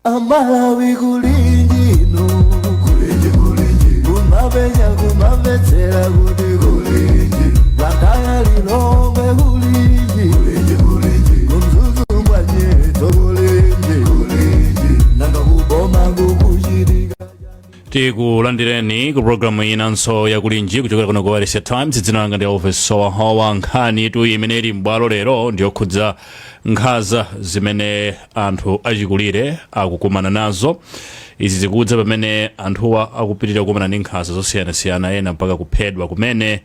Amalawi, kulinji inu, kulinji, kulinji, kumapenya kumamvetsera kuti kulinji, Blantyre, Lilongwe, kulinji, kulinji, kulinji, kuMzuzu mwanyeto, kulinji, kulinji, nanga kuboma kukuchitika. Tikulandireni ku programu inanso yakulinji kuchokera kuno ku Wailesi Times. Dzina langa ndi Elvis Sowahowa. Nkhani itu imene ili m'bwalo lero ndiyokhudza nkhanza zimene anthu achikulire akukumana nazo. Izi zikudza pamene anthuwa akupitirira kukumana ndi nkhanza zosiyanasiyana, ena mpaka kuphedwa kumene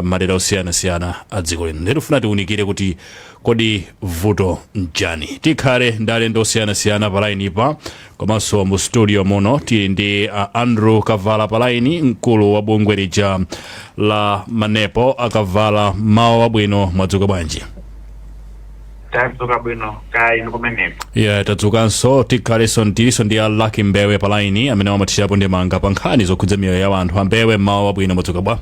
madera osiyanasiyana a dziko lino. Ndiye tifuna tiunikire kuti kodi vuto njani. Tikhale ndi alendo osiyanasiyana pa line pa, komanso mu studio muno tili ndi Andrew Kavala pa line, mkulu wa bungwe lija la Manepo. Akavala, mawa wabwino, mwadzuka bwanji? Tadzuka bwino, kaya inu kumeneko? Yeah, tadzukanso. Tikhalenso ndiso ndi a Lucky Mbewe pa line, amene amathirapo ndemanga pa nkhani zokhudza miyoyo ya anthu. Ambewe, mawa wabwino, mwadzuka bwa?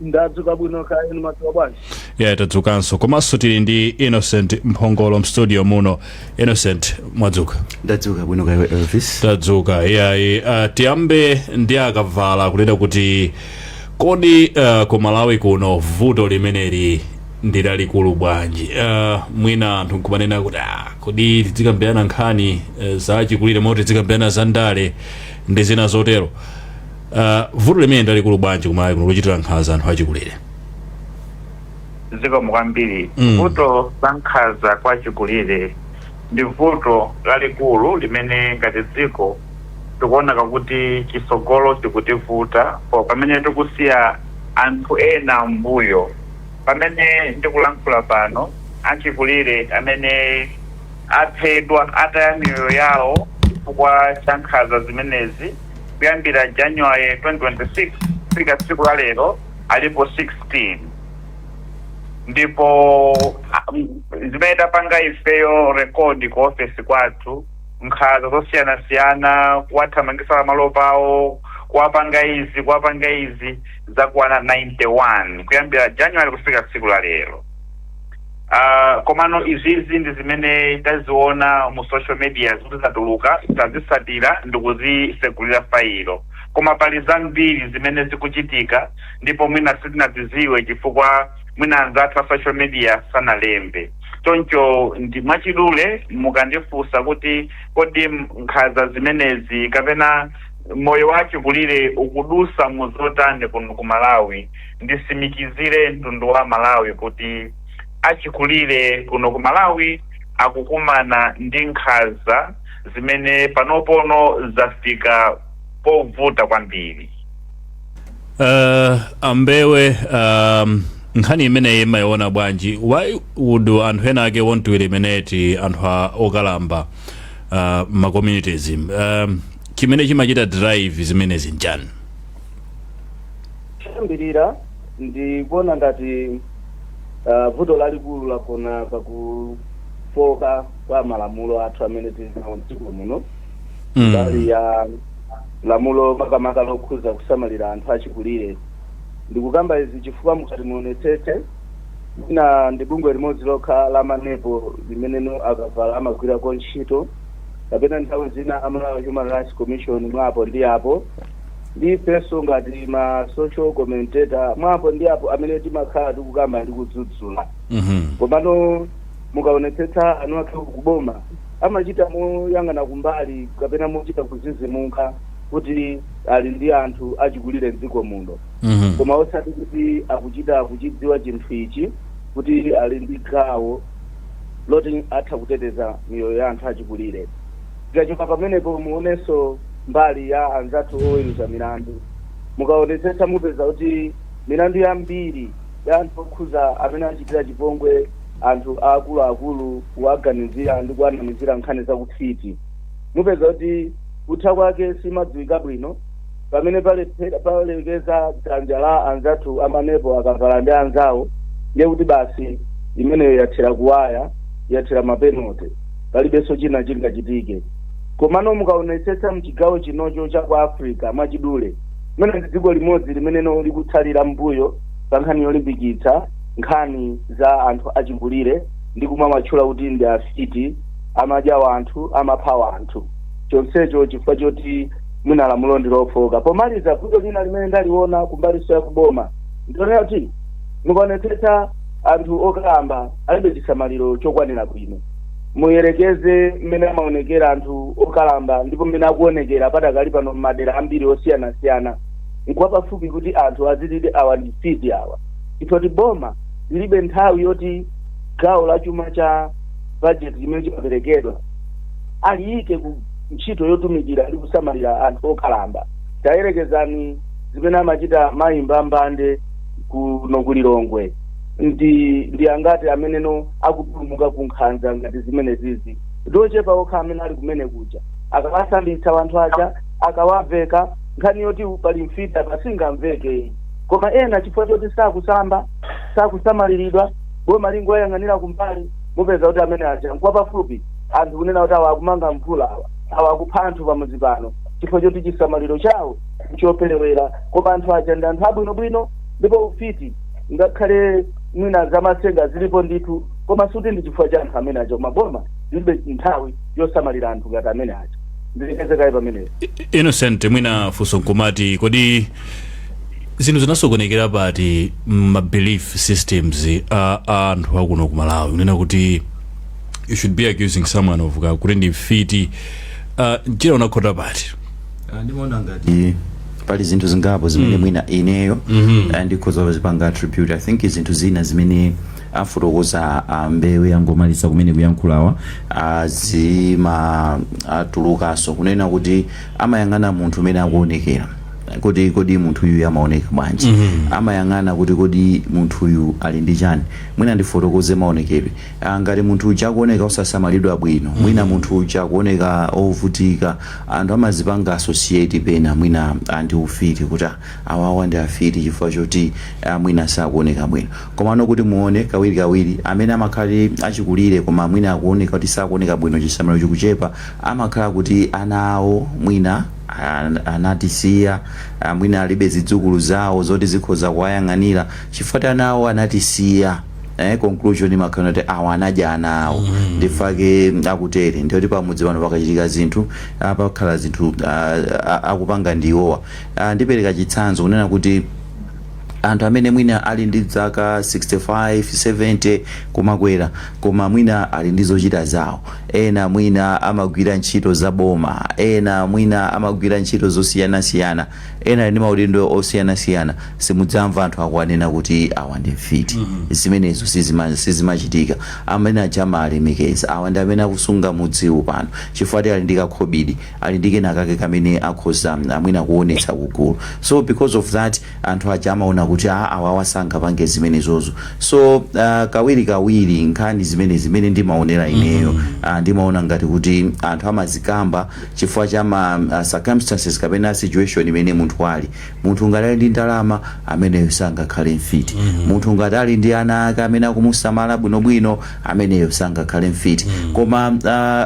Ndadzuka bwino, kaya inu madzuka bwanji? Yeah, tadzukanso. Komanso tili ndi Innocent Mphongolo mstudio muno. Innocent, mwadzuka? Ndadzuka bwino, kaiwe Elvis? Tadzuka. Iyayi, tiyambe ndi Akavala kunena kuti kodi ku Malawi kuno vuto limeneli ndi lalikulu bwanji? Mwina anthu nkumanena kuti kodi tizikambirana nkhani za chikulire moti tizikambirana za ndale ndi zina zotero? Vuto limene ndi lalikulu bwanji ku Malawi kuno lochitira nkhanza anthu achikulire? Zikomo kwambiri. Vuto la nkhanza kwa chikulire ndi vuto lalikulu limene ngati dziko tikuoneka kuti chisogolo chikutivuta po pamene tikusiya anthu ena mbuyo. Pamene ndikulankhula pano, achikulire amene aphedwa, ataya miyoyo yawo chifukwa cha nkhanza zimenezi, kuyambira January 2026 kufika tsiku la lero alipo 16. Ndipo zimene tapanga ifeyo record ku ofesi kwathu, nkhanza zosiyanasiyana, kuwathamangisa pamalo pawo, kuwapanga izi, kuwapanga izi, zakwana 91 kuyambira January kufika tsiku la lero. Komano izizi ndi zimene taziona mu social media zikuti zatuluka, tazisatira ndikuzisegulira failo, koma pali zambiri zimene zikuchitika ndipo mwina sitinaziziwe chifukwa mwina anzathu a social media sanalembe. Choncho ndi mwachidule, mukandifunsa kuti kodi nkhanza zimenezi kapena moyo wachikulire ukudusa mu zotani kuno ku Malawi, ndisimikizire mtundu wa Malawi kuti achikulire kuno ku Malawi akukumana ndi nkhanza zimene panopono zafika povuta kwambiri. Ambewe, nkhani imeneyi imayiona bwanji? Why would anthu ena ake want to eliminate anthu okalamba ma communities? Chimene chimachita drive zimenezi nchani? Choyambirira, ndikuona ngati vuto lalikulu lagona pakufoka kwa malamulo athu amene tili nawo mdziko muno, mbali ya lamulo makamaka lokhuza kusamalira anthu achikulire. Ndikukamba izi chifukwa mukati muonetsetse, mwina ndi bungwe limodzi lokha la Manepo limeneno Akavala amagwirako ntchito, kapena nthawi zina Amalawi Human Rights Commission mwapo ndi apo, ndi ifenso ngati ma social commentator mwapo ndi apo amene timakhala tikukamba ndi kudzudzula. Komano mukaonetsetsa, anu akhe kuboma amachita moyang'ana kumbali kapena mochita kuzizimuka kuti ali ndi anthu achikulire mdziko muno, koma osati kuti akuchita kuchidziwa chinthu ichi kuti ali ndi gawo loti atha kuteteza miyoyo ya anthu achikulire. Tikachoka pamenepo, muonenso mbali ya anzathu oweruza milandu. Mukaonetsetsa, mupeza kuti milandu yambiri ya anthu okhuza amene achitira chipongwe anthu akuluakulu, kuwaganizira ndi kuwanamizira nkhani zakufiti, mupeza kuti kutha kwake simadziwika bwino. Pamene palekeza dzanja la anzathu aManepo, Akavala ndi anzawo, ndiye kuti basi, imeneyo yathera kuwaya, yathera mapenote, palibenso china chingachitike. Komano mukaonetsetsa mchigawo chinocho cha ku Africa mwachidule, mwina ndi dziko limodzi limeneno likutsalira mbuyo pa nkhani yolimbikitsa nkhani za anthu achikulire ndi kumawatchula kuti ndi afiti. Amadya wanthu, amapha wanthu, chonsecho chifukwa choti mwina lamulo ndi lofoka. Pomaliza, vuto lina limene ndaliona kumbaliso ya kuboma ndionera kuti mukaonetsetsa, anthu okalamba alibe chisamaliro chokwanira bwino. Muyerekeze mmene amaonekera anthu okalamba ndipo mmene akuonekera padakali pano m'madera ambiri osiyanasiyana, nkwapafupi kuti anthu azitidi awa ndi mfiti awa, chifukwa kuti boma lilibe nthawi yoti gawo la chuma cha budget chimene chimaperekedwa aliyike ku ntchito yotumikira ndi kusamalira anthu okalamba. Tayerekezani zimene amachita mayi Mbambande kuno kulilongwe, ndi angati ameneno akupulumuka ku nkhanza ngati zimene zizi? Ndiochepa okha amene ali kumene kuja. Akawasambitsa wanthu aja, akawaveka, nkhani yoti pali mfiti apa singamveke. Koma ena, chifukwa choti sakusamba, sakusamaliridwa, boma lingoyang'anira kumbali, mupeza kuti amene aja nkwapafupi anthu kunena kuti awa akumanga mvula, awa akupha anthu pamudzi pano, chifukwa choti chisamaliro chawo nchoperewera. Koma anthu aja ndi anthu abwinobwino, ndipo ufiti ngakhale mwina zamasenga zilipo ndithu, koma suti ndi chifukwa cha anthu amene aja, koma boma lilibe nthawi yosamalira anthu ngati amene aja. Ndilekeze pamenepo. Innocent, mwina funso nkumati, kodi zinthu zinasokonekera pati ma belief systems a anthu akuno ku Malawi, kunena kuti you should be accusing someone of kuti ndi mfiti? Njira unakhota pati? Ndimaona ngati pali zinthu zingapo zimene mwina ineyo ndikhoza kuzipanga attribute. I think zinthu zina zimene afotokoza Mbewe angomaliza kumene kuyankhulawa, zimatulukanso kunena kuti amayang'ana munthu umene akuonekera, kuti kodi munthu uyu amaoneka bwanji? Amayang'ana kuti kodi munthu uyu ali ndi chani? Mwina ndifotokoze maonekedwe. Ngati munthu uja akuoneka osasamalidwa bwino, mwina munthu uja akuoneka ovutika, anthu amazipanga associate pena mwina ndi ufiti, kuti awawa ndi afiti chifukwa choti mwina sakuoneka bwino. Komano kuti muone, kawirikawiri amene amakhala achikulire koma mwina akuoneka kuti sakuoneka bwino, chisamaliro chikuchepa, amakhala kuti ana awo mwina anatisiya, mwina alibe zidzukulu zawo zoti zikhoza kuwayang'anira chifukwa ana awo anatisiya. Conclusion imakhala kuti awa anadya ana awo, ndifake akutere. Ndiyoti pamudzi pano pakachitika zinthu, pakhala zinthu akupanga ndiwowa. Ndipereka chitsanzo kunena kuti anthu amene mwina ali ndi zaka 65, 70 kumakwera, koma mwina ali ndi zochita zawo, ena mwina amagwira ntchito za boma, ena mwina amagwira ntchito zosiyanasiyana, ena ali ndi maudindo osiyanasiyana, simudzamva anthu akuwanena kuti awa ndi mfiti. Zimenezo sizimachitika. Amene aja amalemekeza, awa ndi amene akusunga mudziwu pano, chifukwa ali ndi kakhobidi, ali ndi kenakake kamene akhoza mwina kuonetsa kugulu. So because of that, anthu aja amaona kuti a awawa sangapange zimenezozo. So kawiri kawiri nkhani zimene zimene ndimaonera ineyo, ndimaona ngati kuti anthu amazikamba chifukwa cha ma circumstances kapena situation imene munthu ali. Munthu ngati ali ndi ndalama, ameneyo sangakhale mfiti. Munthu ngati ali ndi ana ake amene akumusamala bwinobwino, ameneyo sangakhale mfiti. Koma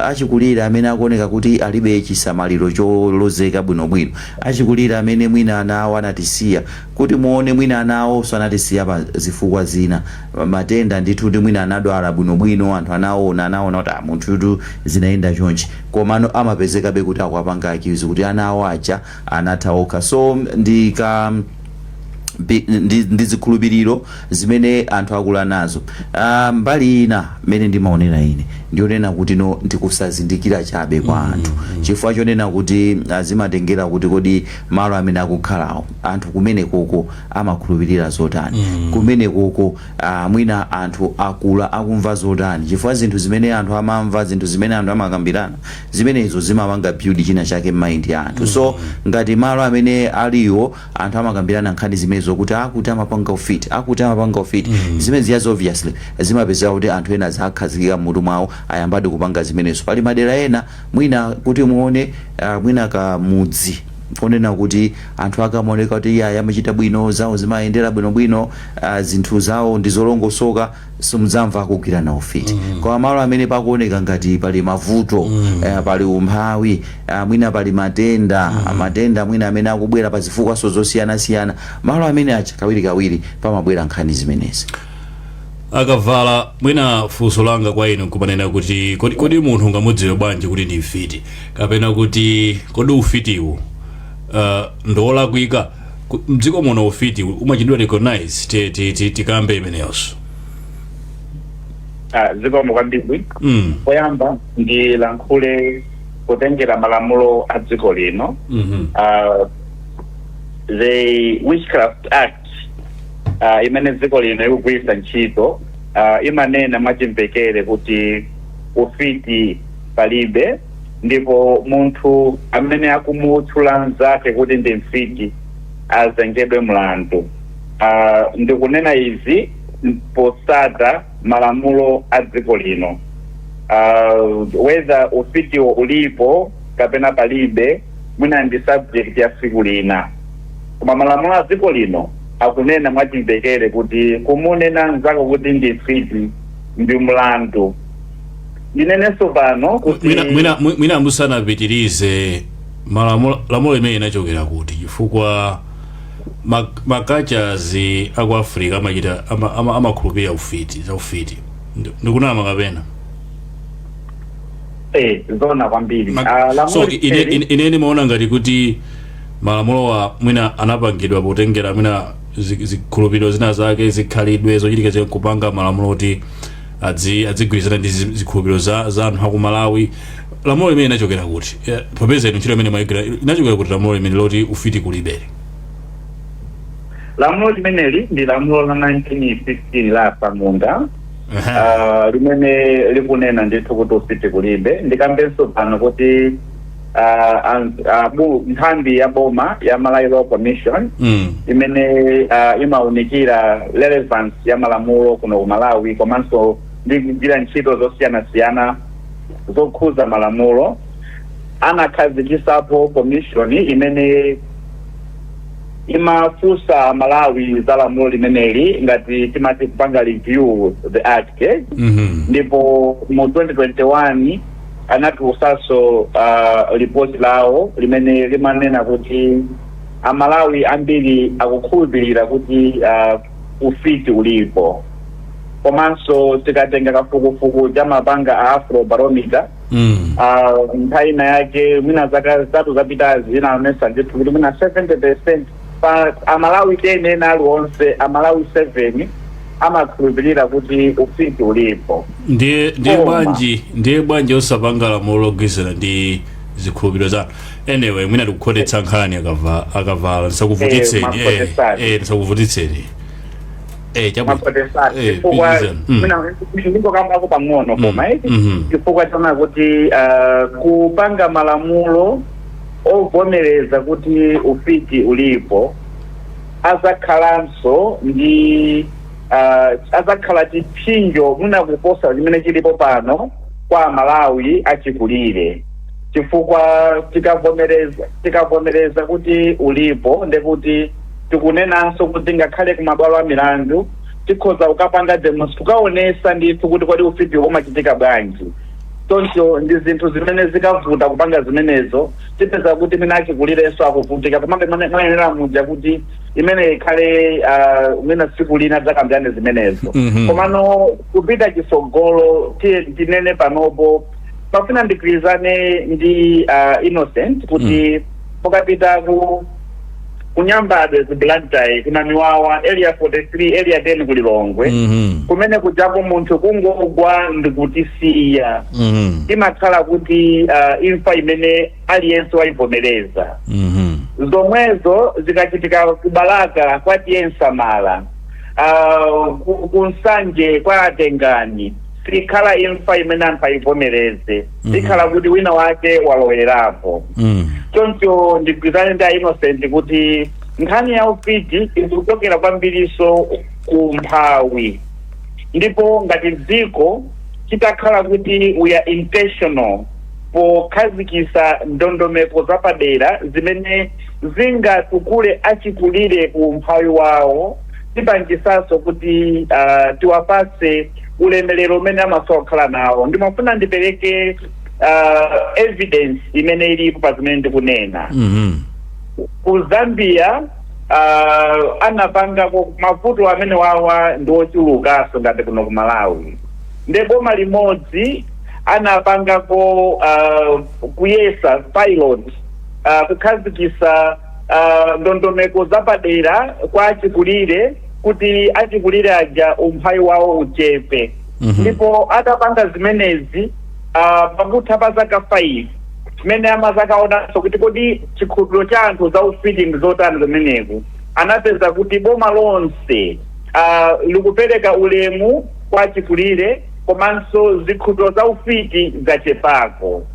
achikulire amene akuoneka kuti alibe chisamaliro cholozeka bwinobwino, achikulire amene mwina ana awo anatisiya, kuti muone mwina ana awonso anatisiya pa zifukwa zina, matenda ndithu, kuti mwina anadwala bwinobwino, anthu anaona kuti ah, munthutu zinayenda chonchi, komano amapezekabe kuti akuwapanga accuse kuti ana awo aja anatha okha. So ndi zikhulupiriro zimene anthu akula nazo. Mbali ina mmene ndimaonera ine, ndionena kuti no, ndikusazindikira chabe kwa anthu, chifukwa chonena kuti zimatengera kuti kodi malo amene akukhalawo anthu kumene koko amakhulupirira zotani, kumene koko mwina anthu akula akumva zotani, chifukwa zinthu zimene anthu amamva, zinthu zimene anthu amakambirana, zimenezo zimapanga build china chake m'mind ya anthu. So ngati malo amene aliwo anthu amakambirana nkhani zimenezo kuti akuti amapanga ufiti, akuti amapanga ufiti, zimene ziyazo obviously zimapezeka kuti anthu ena zakhazikika mmutu mwawo, ayambadi kupanga zimenezo. Pali madera ena mwina kuti muone, mwina kamudzi konena kuti anthu akamaoneka kuti iye amachita bwino, zawo zimayendera bwinobwino, zinthu zawo ndi zolongosoka, simudzamva akugwirana ufiti. Koma malo amene pakuoneka ngati pali mavuto, pali umphawi, mwina pali matenda, matenda mwina amene akubwera pa zifukwaso zosiyanasiyana, malo amene aja kawirikawiri pamabwera nkhani zimenezi. Akavala, mwina funso langa kwa inu nkumanena kuti kodi munthu ungamudziwe bwanji kuti ndi mfiti, kapena kuti kodi ufitiwu ndiwolakwika? Mdziko muno ufiti umachitidwa recognize? Tikambe imeneyonso. Ah, zikomo kwambiri. Poyamba ndilankhule kutengera malamulo a dziko lino. The Witchcraft Act imene dziko lino ikugwiritsa ntchito imanena mwachimvekere kuti ufiti palibe, ndipo munthu amene akumutchula mnzake kuti ndi mfiti azengedwe mlandu. Ndikunena izi posata malamulo a dziko lino. Whether ufitiwo ulipo kapena palibe, mwina ndi subject ya tsiku lina, koma malamulo a dziko lino akunena mwachimvekere kuti kumunena mnzako kuti ndi mfiti ndi mlandu. Ndinenenso pano kuti Mwina musanapitirize, malamulo, lamulo limene inachokera kuti? Chifukwa ma cultures aku Africa amachita amakhulupirira ufiti, za ufiti. Ndikunama kapena? Eh, zona kwambiri. Ah, lamulo So ine ine ndimaona ngati kuti malamulowa mwina anapangidwa potengera mwina zikhulupiriro zina zake, zikhalidwe, zochitika zake, kupanga malamulo kuti adzigwirizana ndi zikhulupiriro za anthu aku Malawi. Lamulo limene inachokera kuti? Popeza inu ntchito imene mwayigwira, inachokera kuti lamulo limene loti ufiti kulibere? Lamulo limeneli ndi lamulo la 1915 la Atsamunda limene likunena ndithu kuti ufiti kulibe. Ndikambenso pano kuti nthambi ya boma ya Malawi Law Commission imene imawunikira relevance ya malamulo kuno ku Malawi komanso ndi kugwira ntchito zosiyanasiyana zokhuza malamulo, anakhazikisapo commission imene imafunsa Malawi za lamulo limeneli, ngati timati kupanga review the act, eh? Ndipo mu 2021 anatulusanso ripoti lawo limene limanena kuti Amalawi ambiri akukhulupirira kuti ufiti ulipo. Komanso tikatenga kafukufuku cha mapanga a Afrobarometer, nthawi ina yake, mwina zaka 3 zapitazi, inaonesa ndithu kuti mwina 70% pa Amalawi 10 ena aliwonse, Amalawi 7 amakhulupirira kuti ufiti ulipo. Ndiye Koma. Bwanji osapanga lamulo logwirizana ndi zikhulupiriro zanu? Anyway, mwina tikukhotetsa nkhani. Akavala, ndisakuvutitseni. Makhotesani. Ndisakuvutitseni, chabwino. Makhotesani chifukwa Pitizani. Mwina ndingokambako pang'ono koma chifukwa chona kuti kupanga malamulo ovomereza kuti ufiti ulipo azakhalanso ndi azakhala chipsinjo mwina kuposa chimene chilipo pano kwa Amalawi achikulire, chifukwa tikavomereza kuti ulipo, ndekuti tikunenanso kuti ngakhale kumabwalo a milandu tikhoza kukapanga demos, kukaonesa ndithu kuti kodi ufiti umachitika bwanji. Choncho ndi zinthu zimene zikavuta kupanga zimenezo, tipeza kuti mwina achikulirenso akuvutika. Komabe mwayenera muja kuti imene ikhale mwina tsiku lina dzakambirane zimenezo. Komano kupita chisogolo, tiye tinene panopo, pafuna ndigwirizane ndi Innocent kuti mukapita ku kunyambadwe, ku Blantyre, kuna Miwawa, Area 43, Area 10 ku Lilongwe, kumene kujapo munthu kungogwa ndikutisiya, imakhala kuti imfa imene aliyense wayivomereza. Zomwezo zikachitika ku Balaka kwa T/A Nsamala, ku Nsanje kwa Atengani, sikhala imfa imene anthu ayivomereze, ikhala kuti wina wake walowerapo. Choncho ndigwirizane ndi a Innocent kuti nkhani ya ufiti ikuchokera kwambiriso ku mphawi, ndipo ngati dziko titakhala kuti we are intentional pokhazikisa ndondomeko zapadera zimene zingatukule achikulire ku umphawi wawo, tipangisanso kuti tiwapase ulemerero umene amasowa kukhala nawo. Ndimafuna ndipereke evidence imene ilipo pa zimene ndikunena. Ku Zambia Anapangako mavuto amene wawa ndi ochulukanso ngati kuno ku Malawi, nde boma limodzi anapangako kuyesa pilot, kukhazikisa ndondomeko zapadera kwa achikulire kuti achikulire aja umphawi wawo uchepe. Ndipo atapanga zimenezi, pakutha pa zaka 5 mmene amazakaonanso kuti kodi chikhulupiriro cha anthu za ufiti ndi zotani kumeneku, anapeza kuti boma lonse likupereka ulemu kwa achikulire komanso zikhulupiriro za ufiti zachepako.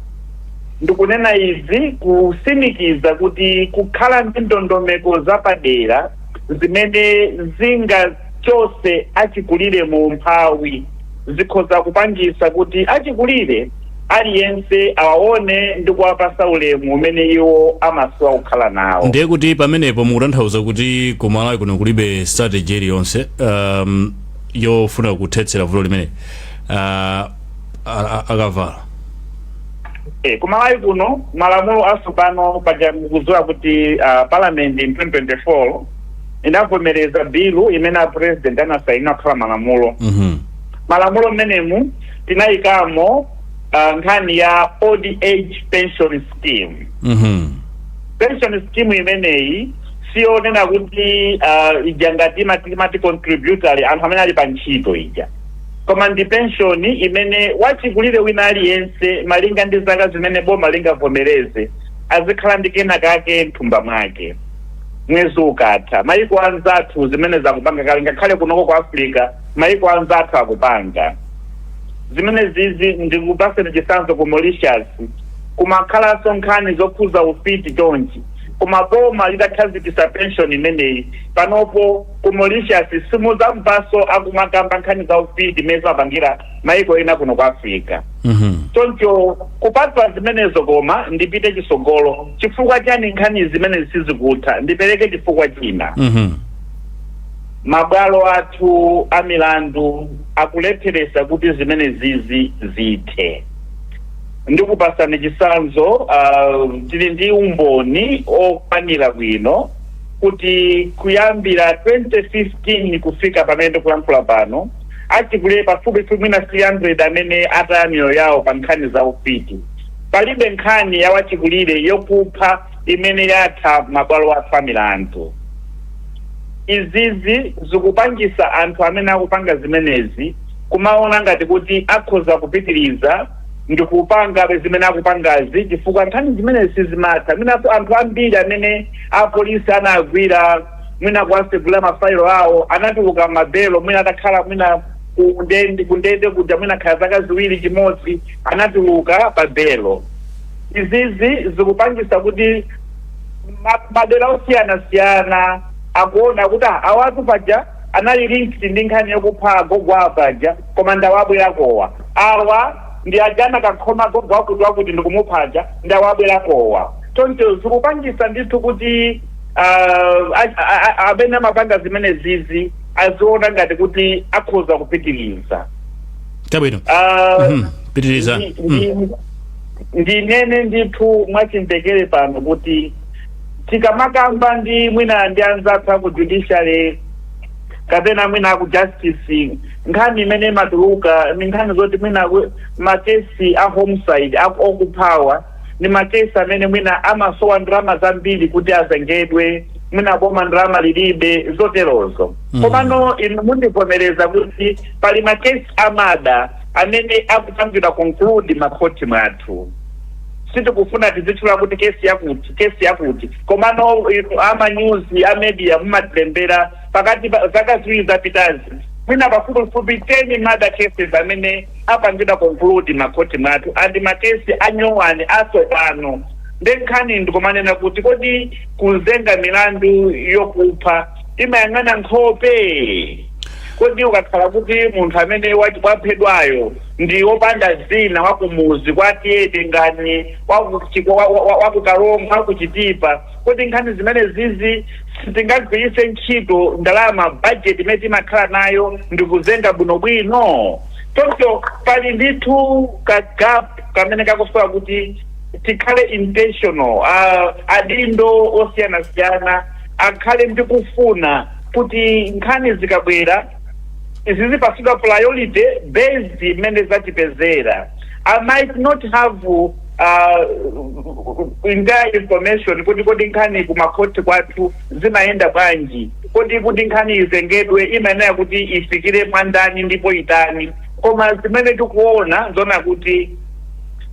Ndikunena izi kusimikiza kuti kukhala ndi ndondomeko zapadera zimene zingachose achikulire mu umphawi zikhoza kupangisa kuti achikulire aliyense awaone ndi kuwapasa ulemu umene iwo amasowa kukhala nawo. Ndiye kuti pamenepo mukutanthauza kuti ku Malawi kuno kulibe strategy iliyonse yofuna kuthetsera vuto limene akavala? Kumalawi kuno malamulo atsopano paja mukudziwa kuti parliament in 2024 inavomereza bilu imene a president anasaina kukhala malamulo. Malamulo mmenemu tinayikamo nkhani ya old age pension scheme. Pension scheme imeneyi siyonena kuti ija ngati imati contributory, anthu amene ali pa ntchito ija, koma ndi pension imene wachikulire wina aliyense malinga ndi zaka zimene boma lingavomereze azikhala ndi kena kake mthumba mwake mwezi ukatha. Maiko anzathu zimene zakupanga kale, ngakhale kunoko ku Africa maiko anzathu akupanga zimene zizi. Ndikupaseni chitsanzo, ku Mauritius kumakhalanso nkhani zokhuza ufiti chonchi, koma boma litakhazikitsa pension imeneyi, panopo ku Mauritius simuzamvanso akumakamba nkhani za ufiti imene zimapangira maiko ena kuno ku Africa. Choncho kupatula zimenezo, koma ndipite chisogolo, chifukwa chani nkhani zimene sizikutha? Ndipereke chifukwa china. Mabwalo athu a milandu akulepheresa kuti zimene zizi zithe. Ndikupasani chitsanzo, tili ndi umboni okwanira bwino kuti kuyambira 2015 kufika pamene ndikulankhula pano, achikulire pafupifupi mwina 300 amene ataya miyoyo yawo pa nkhani za ufiti. Palibe nkhani ya wachikulire yokupha imene yatha mabwalo athu a milandu. Izizi zikupangisa anthu amene akupanga zimenezi kumaona ngati kuti akhoza kupitiriza ndikupanga zimene akupangazi chifukwa nkhani zimenezi sizimatha. Mwinaso anthu ambiri amene apolisi anagwira, mwina kuwasegula mafailo awo, anatuluka mabelo, mwina atakhala mwina kundende kuja mwina khala zaka 2, chimodzi, anatuluka pa belo. Izizi zikupangisa kuti madera osiyanasiyana akuona kuti, "Ah, awatu paja anali linked ndi nkhani yokupha agogo apaja, koma ndawabwerakowa. Awa ndi ajana kakhoma agogo akuti wakuti ndikumuphaja, ndawabwerakowa." Choncho zikupangisa ndithu kuti amene amapanga zimene zizi aziona ngati kuti akhoza kupitiriza. Chabwino. Pitiriza. Ndinene ndithu mwachimvekere pano kuti tikamakamba ndi mwina ndi anzathu aku judiciary kapena mwina aku justice, nkhani imene imatuluka ni nkhani zoti mwina makesi a homicide, okuphawa, ni makesi amene mwina amasowa ndalama zambiri kuti azengedwe, mwina boma ndalama lilibe, zoterozo. Komano inu mundivomereza kuti pali makesi a murder amene akupangidwa conclude makhoti mwathu. Sitikufuna tizitchula kuti kesi yakuti, kesi yakuti, komano inu amanyuzi, a media, mumatilembera pakati pa zaka 2 zapitazi mwina pafupifupi 10 murder cases amene apangidwa conclude makhoti mwathu, and makesi anyowani atsopano. Nde nkhani ndikumanena kuti kodi kuzenga milandu yokupha imayang'ana nkhope? Kodi ukakhala kuti munthu amene waphedwayo ndi wopanda zina, wakumuzi kwatiyete ngani, wakukalonga, wakuchitipa, kodi nkhani zimene zizi sitingagwiritse ntchito ndalama, budget imene timakhala nayo, ndikuzenga bwinobwino? Choncho pali ndithu ka gap kamene kakusowa kuti tikhale intentional, adindo osiyanasiyana. Akhale ndi kufuna kuti nkhani zikabwera zizipasidwa priority based mmene zatipezera. I might not have entire information kuti kodi nkhani kumakhoti kwathu zimayenda bwanji, kodi kuti nkhani izengedwe imayenera kuti ifikire mwandani ndipo itani, koma zimene tikuona zona kuti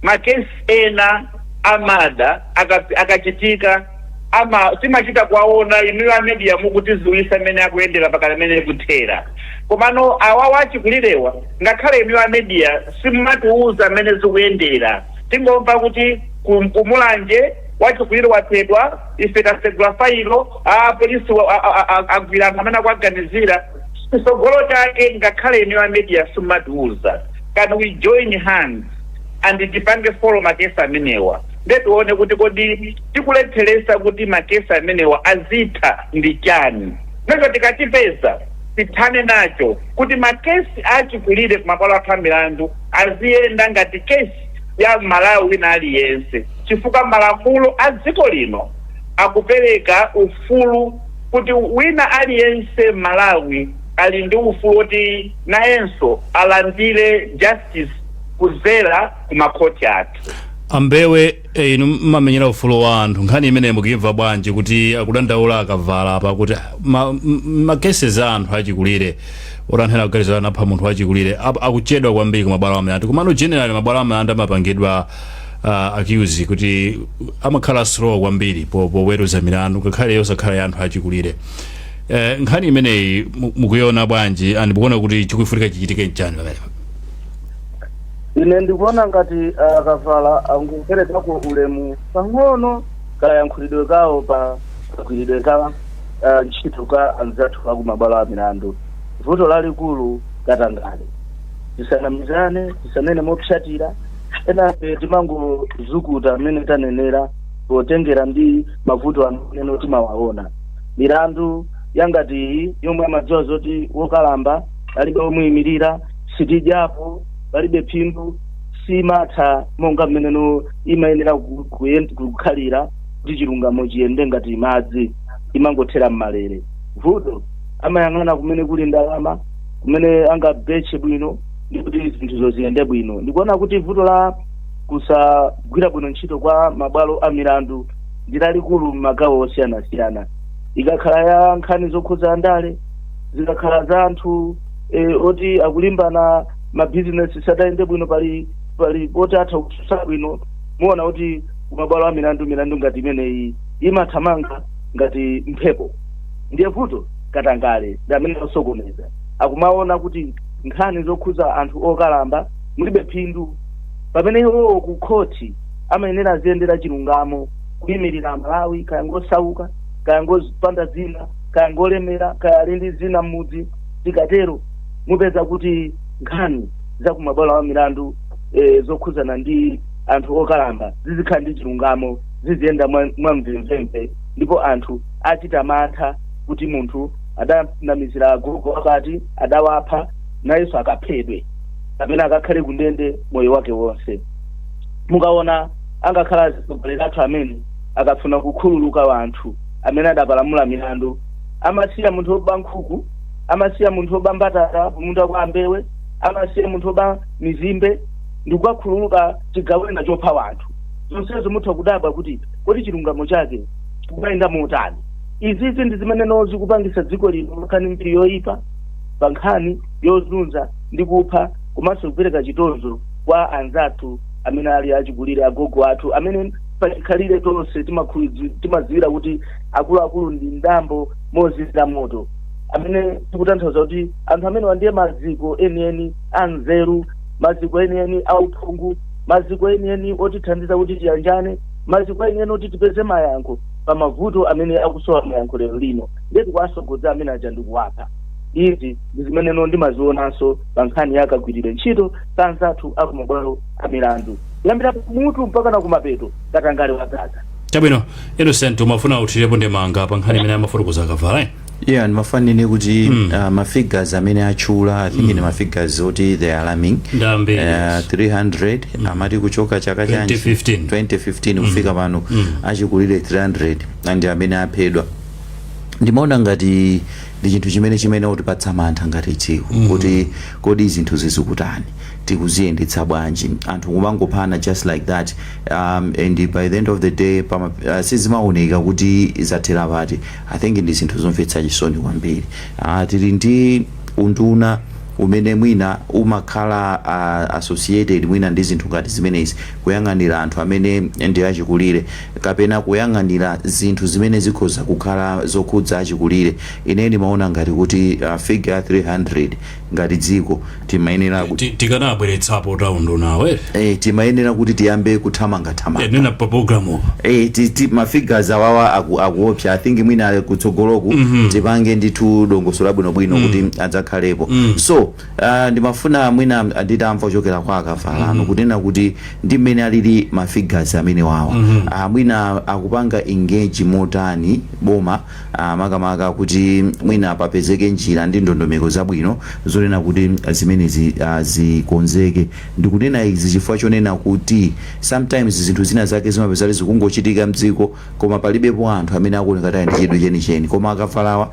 makesi ena a murder akachitika ama timachita kuwaona inuyo a media mukutiziwisa amene akuyendera pakati amene kuthera. Komano awawa achikulirewa, ngakhale inuyo a media simumatiuza amene zikuyendera. Tingomva kuti kumulanje wachikulire waphedwa, ife tasegula failo, a polisi agwira anthu amene akuaganizira. Chitsogolo chake ngakhale inuyo a media simumatiuza. Can we join hands and tipange follow makesi amenewa, nde tione kuti kodi tikulepheresa kuti makesi amenewa azitha ndi chani? Nacho tikachipeza tithane nacho kuti makesi achikulire kumabwalo athu a milandu aziyenda ngati kesi ya Malawi wina aliyense, chifukwa malamulo a dziko lino akupereka ufulu kuti wina aliyense Malawi ali ndi ufulu woti nayenso alandire justice kuzera ku makhoti athu. Ambewe, inu mmamenyera ufulu wa anthu, nkhani imene mukuyimva bwanji kuti akudandaula akavala apa kuti ma cases a anthu achikulire oti anthu ena akuganiza anapha munthu wachikulire akuchedwa kwambiri ku mabwalo amilandu? Komano generally mabwalo amilandu amapangidwa accuse kuti amakhala slow kwambiri poweruza milandu, ngakhale yosakhala ya anthu achikulire. Nkhani imeneyi mukuiona bwanji and mukuona kuti chikufunika chichitike nchani pamenepa? Ine ndikuona ngati akavala anguperekako ulemu pang'ono kayankhulidwe kawo pa kagwiridwe ka ntchito ka anzathu akumabwalo a milandu. Vuto lalikulu katangale. Tisanamizane, tisanene mopsatira, enafe timangozukuta amene tanenera potengera ndi mavuto amene timawaona. Milandu yangati iyi yomwe amadziwa zoti wokalamba alibe womuyimirira, sitidyapo, palibe phindu, simatha monga mmeneno imayenera kukhalira kuti chilungamo chiyende ngati madzi, imangothera mmalere. Vuto amayang'ana kumene kuli ndalama, kumene angabeche bwino ndi kuti zinthuzo ziyende bwino. Ndikuona kuti vuto la kusagwira bwino ntchito kwa mabwalo a milandu ndi lalikulu m'magawo osiyanasiyana. Ikakhala ya nkhani zokhudza andale, zikakhala za anthu oti akulimbana mabizinesi sadayende bwino, pali poti atha kususa bwino, muona kuti kumabwalo a milandu milandu ngati imeneyi imathamanga ngati mphepo. Ndiye vuto katangale ndi amene osokoneza, akumaona kuti nkhani zokhudza anthu okalamba mulibe phindu, pamene iwowo ku khoti amayenera aziyendera chilungamo, kuyimirira Amalawi, kaya ngosauka, kaya ngopanda zina, kaya ngolemera, kaya ali ndi zina m'mudzi. Tikatero mupeza kuti nkhani za kumabwalo a milandu zokhudzana ndi anthu okalamba zizikhala ndi chilungamo, ziziyenda mwamvemvemve, ndipo anthu achita mantha kuti munthu adanamizira agogo akati adawapha, nayenso akaphedwe kapena akakhale kundende moyo wake wonse. Mukaona angakhala atsogoleri athu amene akafuna kukhululuka wanthu amene adapalamula milandu, amasiya munthu woba nkhuku, amasiya munthu woba mbatata kumunda kwa Ambewe, amasiya munthu woba mizimbe ndikukakhululuka chigawenga chopha wanthu. Zonsezo mutha kudabwa kuti kodi chilungamo chake chikuyenda motani? Izizi ndi zimene zikupangisa dziko lino nkhani mbiri yoyipa pa nkhani yozunza ndi kupha komanso kupereka chitonzo kwa anzathu amene ali achikulire, agogo athu amene pachikhalire tonse timadziwira kuti akuluakulu ndi ndambo mozimira moto, amene tikutanthauza kuti anthu amene ndiye maziko enieni a nzeru, maziko enieni a uphungu, maziko enieni otithandiza kuti tiyanjane, maziko enieni oti tipeze mayankho pa mavuto amene akusowa mayankho lero lino. Ndiye tikuwasogoza amene aja ndikuwapha. Izi ndi zimeneno ndimazionanso pa nkhani ya kagwiridwe ntchito ka anzathu akumabwalo a milandu, kuyambira kumutu mpaka na kumapeto, katangale wadzaza. Chabwino. Innocent, umafuna uthirepo ndemanga pa nkhani imene amafotokoza akavala, eh? Yeah, ndimafanire kuti ma figures amene atchula, I think ni ma figures oti they are alarming. Ndambiri. 300 amati kuchoka chaka chanji? 2015. 2015 kufika pano, achikulire 300 and amene aphedwa. Ndimaona ngati ndi chinthu chimene utipatsa mantha ngati dziko, kuti kodi zinthu zizikutani, tikuziyendetsa bwanji, anthu kumangophana just like that, and by the end of the day sizimaoneka kuti zathera pati. I think ndi zinthu zomvetsa chisoni kwambiri. Tili ndi unduna umene mwina umakhala associated mwina ndi zinthu ngati zimenezi, kuyang'anira anthu amene ndi achikulire kapena kuyang'anira zinthu zimene zikhoza kukhala zokhudza achikulire. Ine ndimaona ngati kuti figure ya 300, ngati dziko timayenera kuti Tikanabweretsapo taundunawe. Timayenera kuti tiyambe kuthamangathamanga. Nena pa programu. Ma figures awawa akuopsa. I think mwina kutsogoloku tipange ndithu dongosolo labwinobwino kuti adzakhalepo. So ndimafuna mwina nditamva kuchokera kwa Akavalano kunena kuti ndi mmene alili ma figures amene wawa, mwina akupanga engage motani boma, makamaka kuti mwina papezeke njira ndi ndondomeko zabwino zonena kuti zimenezi zikonzeke. Ndikunena izi chifukwa chonena kuti sometimes zinthu zina zake zimapezeka zikungochitika mdziko, koma palibepo anthu amene akuoneka kuti ali ndi chidwi chenicheni. Koma Akavalawa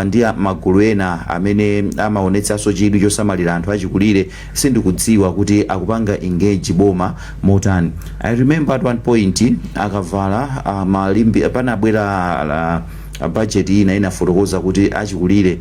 ndi magulu ena amene amaonetsanso chidwi chosamalira anthu achikulire, sindikudziwa kuti akupanga engage boma motani. I remember at one point, Akavala, malimbi panabwera budget ina inafotokoza kuti achikulire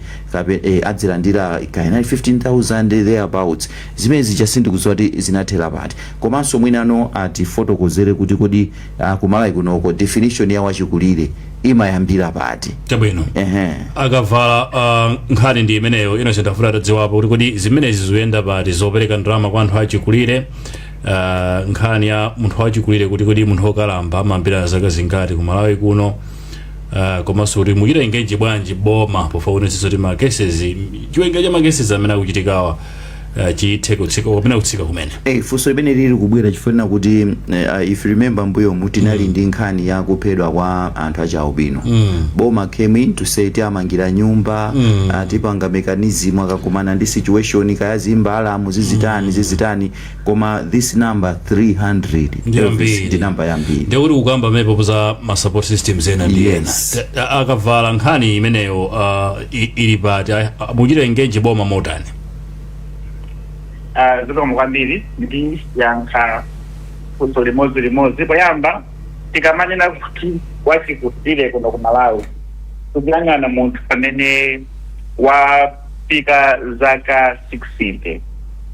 adzilandira kaina 15,000 thereabouts. Zimene zija sindikudziwa kuti zinathera pati. Komanso mwinano atifotokozere kuti kodi kumalawi kunoko definition ya wachikulire imayambira pati? Chabwino. Ehe. Akavala, nkhani ndi imeneyo. Innocent afuna atadziwapo kuti kodi zimenezi zikuyenda pati, zopereka ndalama kwa anthu achikulire, nkhani ya munthu wachikulire, kuti kodi munthu wokalamba amayambira zaka zingati ku Malawi kuno, komanso kuti muchita engage bwanji boma pofuna kuonetsetsa kuti ma cases, chiwerengero cha ma cases amene akuchitikawa chithe kutsika kapena kutsika kumene. Funso limene lili kubwera chifukwa kuti if you remember, mbuyomu tinali ndi nkhani ya kuphedwa kwa anthu achialubino. Boma came in to say tiamangira nyumba, tipanga mechanism akakumana ndi situation, kaya zimbalamu zizitani zizitani, koma this number 300 Ndi yambiri. ndi namba yambiri. Ndikuti kukamba mepo za ma support systems ena ndi ena. Yes. Akavala, nkhani imeneyo ili pati? Muchita engage boma motani? Zikomo kwambiri. Ndiyankha funso limodzi limodzi. Poyamba, tikamanena kuti wachikulire kuno ku Malawi, tikuyang'ana munthu amene wafika zaka 60.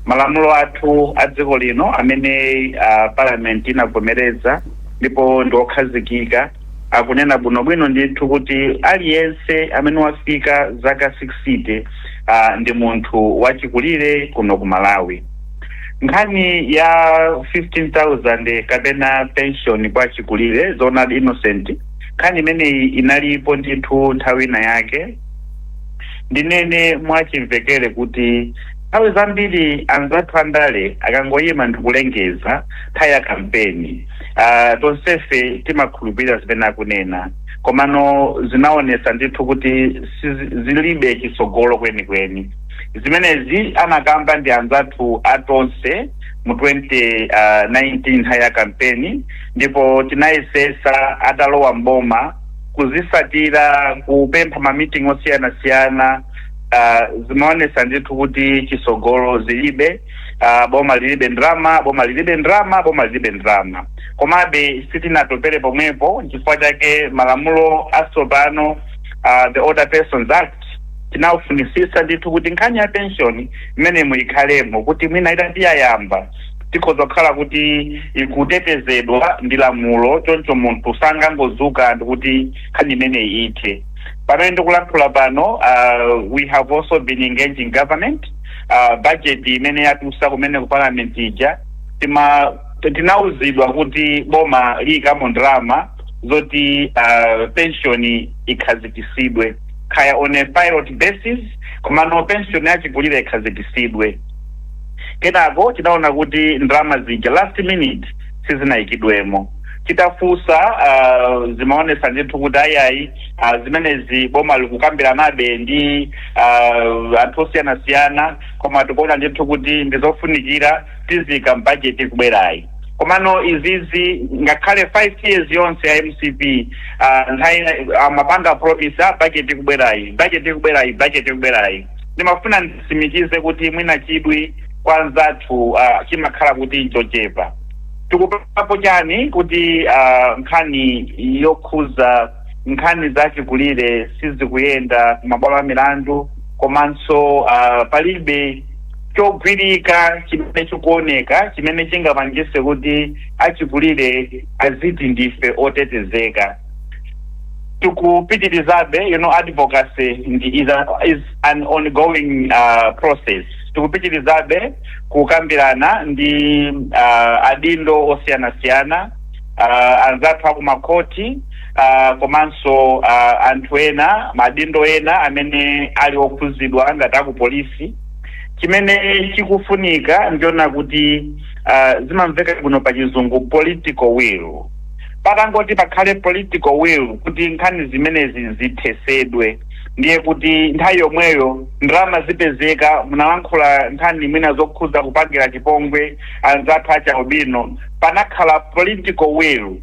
Malamulo athu a dziko lino amene parliament inavomereza ndipo ndi okhazikika akunena bwinobwino ndithu kuti aliyense amene wafika zaka 60 ndi munthu wachikulire kuno ku Malawi. Nkhani ya 15,000 kapena pension kwa chikulire, zoonadi Innocent, nkhani imeneyi inalipo ndithu nthawi ina yake. Ndinene mwachimvekere kuti nthawi zambiri anzathu andale akangoyima ndikulengeza nthawi ya kampeni, tonsefe timakhulupirira zimene akunena, komano zinaonesa ndithu kuti zilibe chisogolo kwenikweni. Zimenezi anakamba ndi anzathu atonse mu 2019 nthawi ya kampeni, ndipo tinayesesa atalowa mboma kuzisatira, kupempha ma meeting osiyanasiyana. Zimaonesa ndithu kuti chisogolo zilibe, boma lilibe ndrama, boma lilibe ndrama, boma lilibe ndrama. Komabe sitinatopere pomwepo. Chifukwa chake malamulo atsopano, the Older Persons Act, tinawufunisisa ndithu kuti nkhani ya pension imenemo ikhalemo, kuti mwina itati yayamba tikhoza kukhala kuti ikutetezedwa ndi lamulo, choncho munthu sangangozuka ndikuti nkhani imeneyi ithe. Pamene ndikulankhula pano, we have also been engaging government. Budget imene yatulutsa kumene ku parliament ija, tinauzidwa kuti boma liyikamo ndalama zoti pension ikhazikisidwe, kaya on a pilot basis, komano pension yachikulire ikhazikisidwe. Kenako tinaona kuti ndalama zija last minute sizinayikidwemo. Titafunsa, zimaonesa ndithu kuti ayayi, zimenezi boma likukambiranabe ndi anthu osiyanasiyana, koma tikuona ndithu kuti ndizofunikira, tizika mbajeti kubwerayi. Komano izizi, ngakhale 5 years yonse ya MCP, nthawi amapanga promise a budget ikubwerayi, budget ikubwerayi, budget ikubwerayi. Ndimafuna nditsimikize kuti mwina chidwi kwa anzathu chimakhala kuti nchochepa. Tikupapo chani kuti nkhani yokhuza nkhani zachikulire sizikuyenda kumabwalo a milandu, komanso palibe chogwirika chimene chikuoneka chimene chingapangise kuti achikulire aziti ndife otetezeka. Tikupitirizabe, advocacy is an ongoing process. Tikupitirizabe kukambirana ndi adindo osiyanasiyana, anzathu akumakhoti, komanso anthu ena, madindo ena amene ali okhuzidwa ngati akupolisi. Chimene chikufunika ndiona kuti zimamveka bwino pa Chizungu, political will. Patangoti pakhale political will kuti nkhani zimenezi zithesedwe, ndiye kuti nthawi yomweyo ndalama zipezeka. Munalankhula nkhani mwina zokhuza kupangira chipongwe anzathu achaubino. Panakhala political will,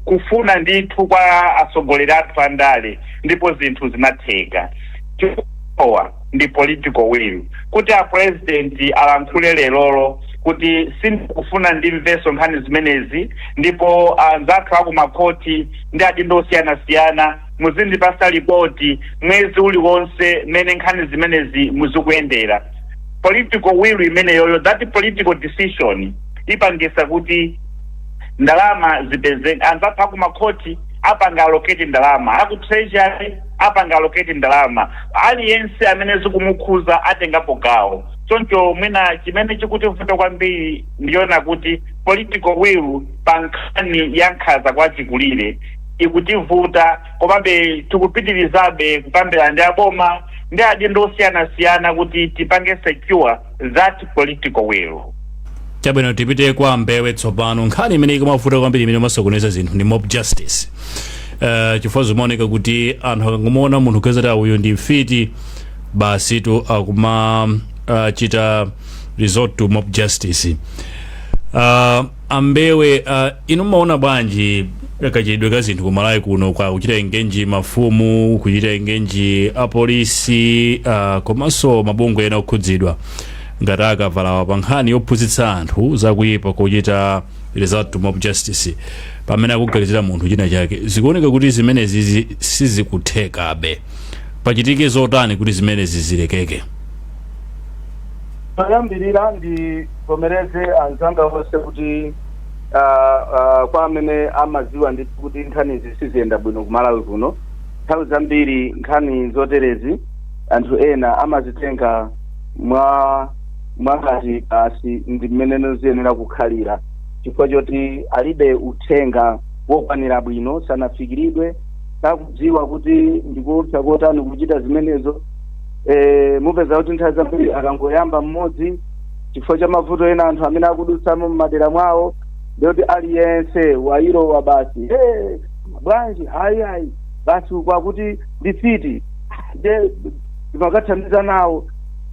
kufuna ndithu kwa atsogoleri athu andale, ndipo zinthu zinatheka. Chikusowa ndi political will kuti a president alankhule lerolo kuti sindikufuna ndimveso nkhani zimenezi, ndipo anzathu akumakhoti ndi adindo osiyanasiyana muzindipasa ripoti mwezi uliwonse mmene nkhani zimenezi muzikuyendera. Political will imeneyoyo, that political decision, ipangisa kuti ndalama zipezeke. Anzathu akumakhoti apanga allocate ndalama, aku Treasury apanga allocate ndalama, aliyense amene zikumukhuza atengapo gawo. Choncho mwina chimene chikutivuta kwambiri ndiona kuti political will pa nkhani ya nkhanza kwa chikulire ikutivuta, komabe tikupitirizabe kukambirana ndi aboma ndi adindo osiyanasiyana kuti tipange secure that political will. Chabwino, tipite kwa Mbewe tsopano. Nkhani imene ikumavuta kwambiri, imene imasokoneza zinthu, ndi mob justice, chifukwa zimaoneka kuti anthu akangomuona munthu kuweza kuti uyu ndi mfiti, basi tu akuma chita resort to mob justice. Ambewe, inu mmaona bwanji kachitidwe ka zinthu kumalawi kuno kwa kuchita engage mafumu, kuchita engage apolisi, komanso mabungwe ena okhudzidwa ngati akavalawa pa nkhani yophunzitsa anthu zakuyipa kuchita resort to mob justice pamene akuganizira munthu china chake? Zikuoneka kuti zimenezi sizikuthekabe. Pachitike zotani kuti zimenezi zilekeke? Poyambirira ndivomereze anzanga onse kuti kwa amene amaziwa ndi kuti nkhanizi siziyenda bwino kumalawi kuno. Nthawi zambiri nkhani zoterezi anthu ena amazitenga mwa mwangati basi ndi mmene ziyenera kukhalira, chifukwa choti alibe uthenga wokwanira bwino, sanafikiridwe, sakudziwa kuti ndikuopsa kotani kuchita zimenezo. Mupeza kuti nthawi zambiri akangoyamba mmodzi chifukwa cha mavuto ena anthu amene akudutsamo mmadera mwawo, ndiyoti aliyense wayilowa basi. Hey, bwanji? Hayi, hayi, basi kwakuti ndifiti, nde timakathandiza nawo,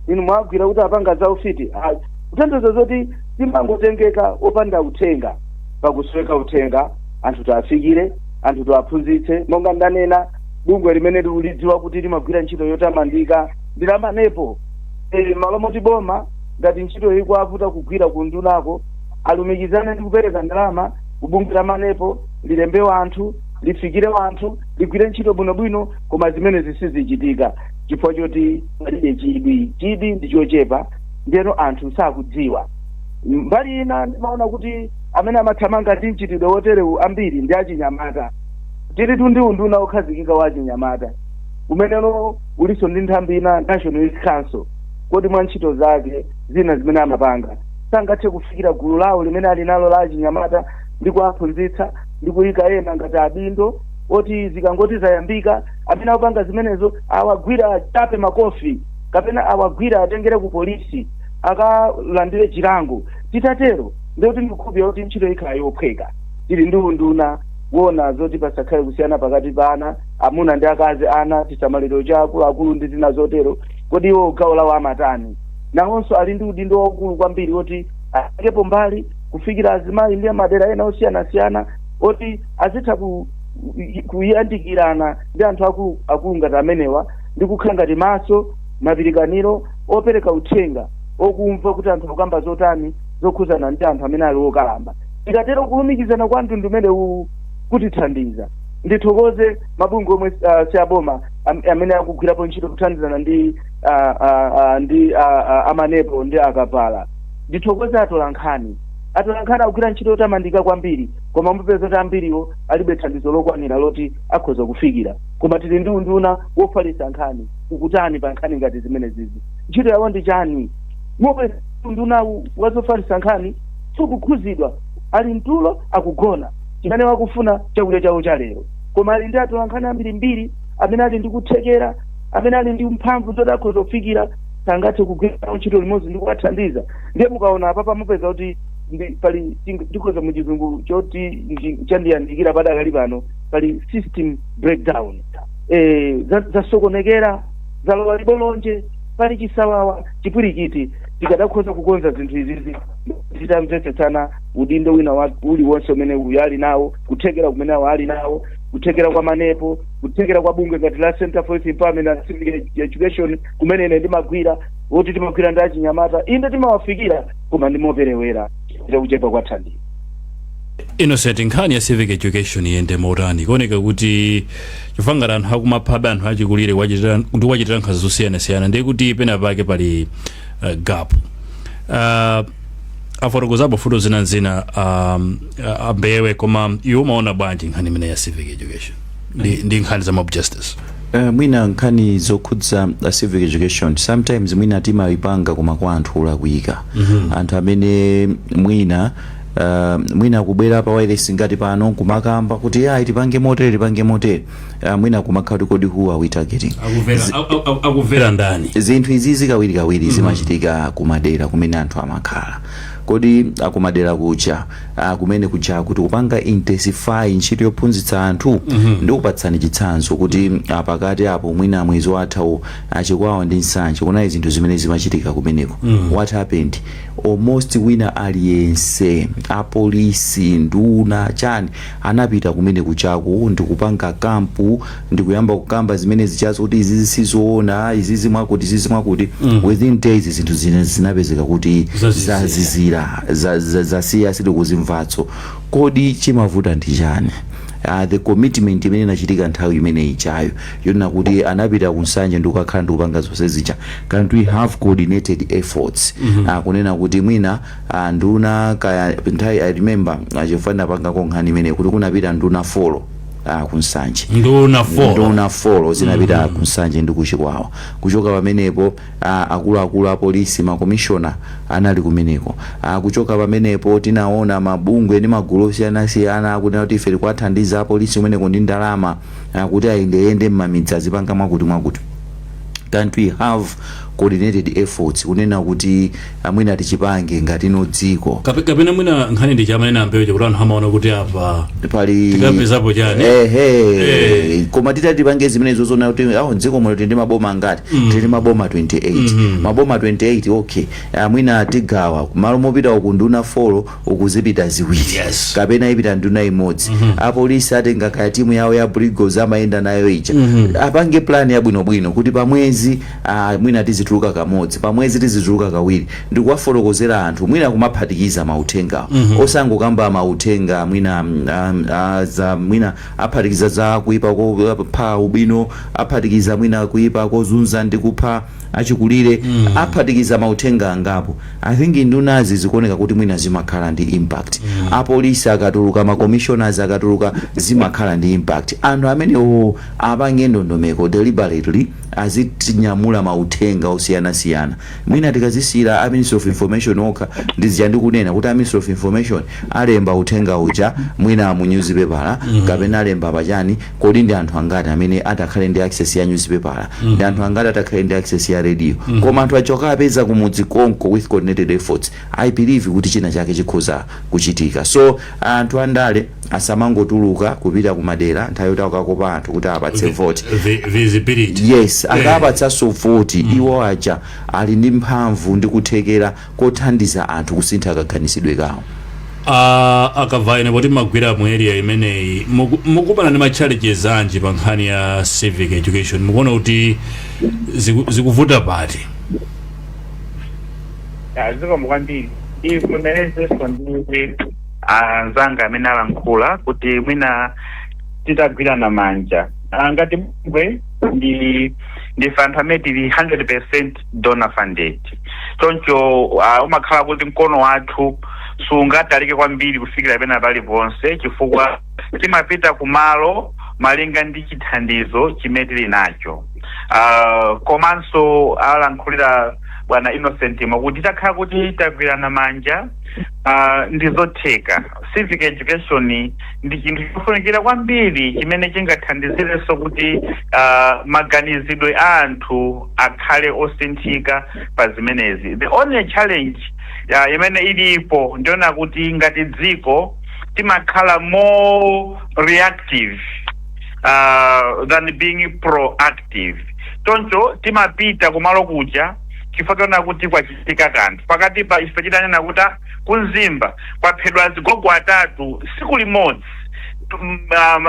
inu mwagwira kuti apanga za ufiti. Hayi, kutanthauza zoti timangotengeka opanda uthenga. Pakusweka uthenga, anthu tiafikire, anthu tiwaphunzitse. Monga ndanena, bungwe limene tikulidziwa kuti limagwira ntchito yotamandika ndi la MANEPO. Malo moti boma ngati ntchito ikuavuta kugwira kundunako, alumikizane ndi kupereka ndalama kubungwe la MANEPO, lilembe wanthu, lifikire wanthu, ligwire ntchito bwinobwino. Koma zimene sizichitika chifukwa choti palibe chidwi, chidwi ndi chochepa, ndiyeno anthu sakudziwa. Mbali ina ndimaona kuti amene amathamanga ndi mchitidwe woterewu ambiri ndi achinyamata. Tilitu ndi unduna okhazikika wa achinyamata umeneno ulinso ndi nthambi ina, National Youth Council. Kodi mwa ntchito zake zina zimene amapanga sangathe kufikira gulu lawo limene ali nalo la achinyamata ndi kuwaphunzitsa ndi kuyika ena ngati adindo oti zikangoti zayambika, amene akupanga zimenezo awagwira, achape makofi, kapena awagwira, atengere ku polisi akalandire chilango? Titatero ndikuti ndikukhulupirira kuti ntchito ikhala yophweka. Tili ndi unduna wona zoti pasakhale kusiyana pakati pa ana amuna ndi akazi, ana chisamaliro cha akuluakulu ndi zina zotero. Kodi iwo gawo lawo amatani? Nawonso ali ndi udindo waukulu kwambiri woti atengepo mbali. Kufikira azimayi ndi madera ena osiyanasiyana oti azitha kuyandikirana ndi anthu akulu akulu ngati amenewa, ndi kukhala ngati maso mapirikaniro opereka uthenga okumva kuti anthu akukamba zotani zokhuzana ndi anthu amene ali okalamba. Tikatero, kulumikizana kwa mtundu umene uwu kutithandiza. Ndithokoze mabungwe omwe si aboma amene akugwirapo ntchito kuthandizana ndi amanepo ndi akavala. Ndithokoze atolankhani. Atolankhani akugwira ntchito yotamandika kwambiri, koma mupeza kuti ambiriwo alibe thandizo lokwanira loti akhoza kufikira. Koma tili ndi unduna wofalitsa nkhani, ukutani pa nkhani ngati zimene zizi? Ntchito yawo ndi chani? Mupeza unduna wazofalitsa nkhani sukukhuzidwa, ali mtulo, akugona, chimene wakufuna chakudya chawo cha lero. Koma ali ndi atolankhani ambirimbiri amene ali ndi kuthekera, amene ali ndi mphamvu zoti akhoza kufikira, sangathe kugwira nawo ntchito limodzi ndi kuwathandiza? Ndiye mukaona apapa, mupeza kuti pali ndikhoza muchizungu choti chandiyandikira padakali pano, pali system breakdown, zasokonekera, zalowa libolonje, pali chisawawa, chipwirikiti. Tikadakhoza kukonza zinthu izizi titamvetsetsana udindo wina uliwonse umene uyu ali nawo, kuthekera kumene awo ali nawo, kuthekera kwa manepo, kuthekera kwa bungwe ngati la Center for Youth Empowerment and Civic Education kumene ine ndimagwira, woti timagwira ndi achinyamata. Inde, timawafikira, koma ndimoperewera kuchepa kwa thandizo. Innocent, nkhani ya civic education iyende motani? Kuoneka kuti chifukwa ngati anthu akumaphabe anthu achikulire ndi kuwachitira nkhanza zosiyanasiyana, ndiye kuti pena pake pali gap. Afotokozapo futo zinazina ambewe, koma iwe umaona bwanji nkhani imene ya civic education ndi nkhani za mob justice? Mwina nkhani zokhudza civic education, sometimes mwina timayipanga koma kwa anthu olakwika, anthu amene mwina kubwera pa wireless ngati pano kumakamba kuti ayi, tipange motere, tipange motere, mwina kumakhala kuti kodi who are we targeting? Akumvera ndani? Zinthu izizi kawirikawiri zimachitika kumadera kumene anthu amakhala. Kodi akumadera kuja, kumene kuja kuti kupanga intensify ntchito yophunzitsa anthu? Ndikupatsani chitsanzo kuti pakati apo, mwina mwezi wathawu, Achikwawa ndi Nsanje kunali zinthu zimene zimachitika kumeneko. What happened? Almost wina aliyense, apolisi, nduna, chani, anapita kumene kuchaku ndikupanga camp, ndikuyamba kukamba zimene zichazo kuti izizi sizoona, izizi mwakuti, izizi mwakuti. Within days zinthu zine zinapezeka kuti Zazizira. Zazizira, zasiya, sitikuzimvatso. Kodi chimavuta ndi chani? The commitment imene inachitika nthawi imene ichayo yonena kuti anapita kuNsanje ndikukakhala ndikupanga zonse zija, can't we have coordinated efforts? Kunena kuti mwina nduna kaya nthawi, I remember, chifukwa ndapangako nkhani imene kuti kunapita nduna 4 kuNsanje. Nduna 4? Nduna 4 zinapita kuNsanje ndi kuChikwawa. Kuchoka pamenepo, akuluakulu a polisi, makomishona anali kumeneko. Kuchoka pamenepo, tinaona mabungwe ndi magulu osiyanasiyana akunena kuti ife tikuwathandiza apolisi kumeneko ndi ndalama, kuti ayendeyende m'mamidzi, azipanga mwakuti mwakuti. Can't we have coordinated efforts kunena kuti mwina tichipange ngati ino dziko? Kapena mwina nkhani ndi chamanena ambewe, kuti anthu amaona kuti apa pali tikapezapo chani? Ehe. Koma titati tipange zimenezo zona kuti awo dziko muno tili ndi maboma angati? Tili ndi maboma 28. Maboma 28, okay, mwina tigawa, malo mopita uku nduna 4, uku zipita ziwiri kapena ipita nduna imodzi. Apolisi atenga kaya timu yawo ya Brigos amayenda nayo ija, apange plan yabwinobwino kuti pamwezi mwina tizituluka kamodzi, pamwezi tizituluka kawiri, ndikuwafotokozera anthu, mwina kumaphatikiza mauthengawo, osangokamba mauthenga mwina za mwina aphatikiza za kuipa kopha albino, aphatikiza mwina kuipa kozunza ndi kupha achikulire, aphatikiza mauthenga angapo. I think ndunazi zikuoneka kuti mwina zimakhala ndi impact. Apolisi akatuluka, macommissioners akatuluka, zimakhala ndi impact. Anthu amenewo apange ndondomeko, deliberately azitinyamula mauthenga osiyanasiyana. Mwina tikazisiyira a Ministry of Information okha, ndizija ndikunena kuti a Ministry of Information alemba uthenga uja mwina mu newspaper kapena alemba pachani. Kodi ndi anthu angati amene atakhale ndi access ya newspaper? Ndi anthu angati atakhale ndi access ya radio? Koma anthu achoka apeza kumudzi konko, with coordinated efforts, I believe kuti china chake chikhoza kuchitika. So anthu andale asamangotuluka kupita kumadera nthawi yoti akakopa anthu kuti apatse vote. Visibility. Yes, akapatsanso voti, iwo aja ali ndi mphamvu ndi kuthekera kothandiza anthu kusintha kaganizidwe kawo. Akavaine, poti magwira mu area imeneyi, mukumana ndi ma challenges anji pa nkhani ya civic education? Mukuona kuti zikuvuta pati? Zikomo kwambiri. Ivomerezenso ndi anzanga amene alankhula kuti mwina titagwirana manja. Ngati bungwe ndife anthu amene tili 100% donor funded, choncho umakhala kuti mkono wathu sungatalike kwambiri kufikira pena paliponse, chifukwa timapita kumalo malinga ndi chithandizo chimene tili nacho. Komanso alankhulira bwana Innocent mwakuti takhala kuti tagwirana manja, ndizotheka. Civic education ndi chinthu chofunikira kwambiri chimene chingathandizirenso kuti maganizidwe a anthu akhale osinthika pa zimenezi. The only challenge imene ilipo ndiona kuti ngati dziko timakhala more reactive than being proactive. Choncho timapita kumalo kuja chifukwa tiona kuti kwachitika kanthu. Pakati pa ife titanena kuti ku Mzimba kwaphedwa azigogo atatu siku limodzi,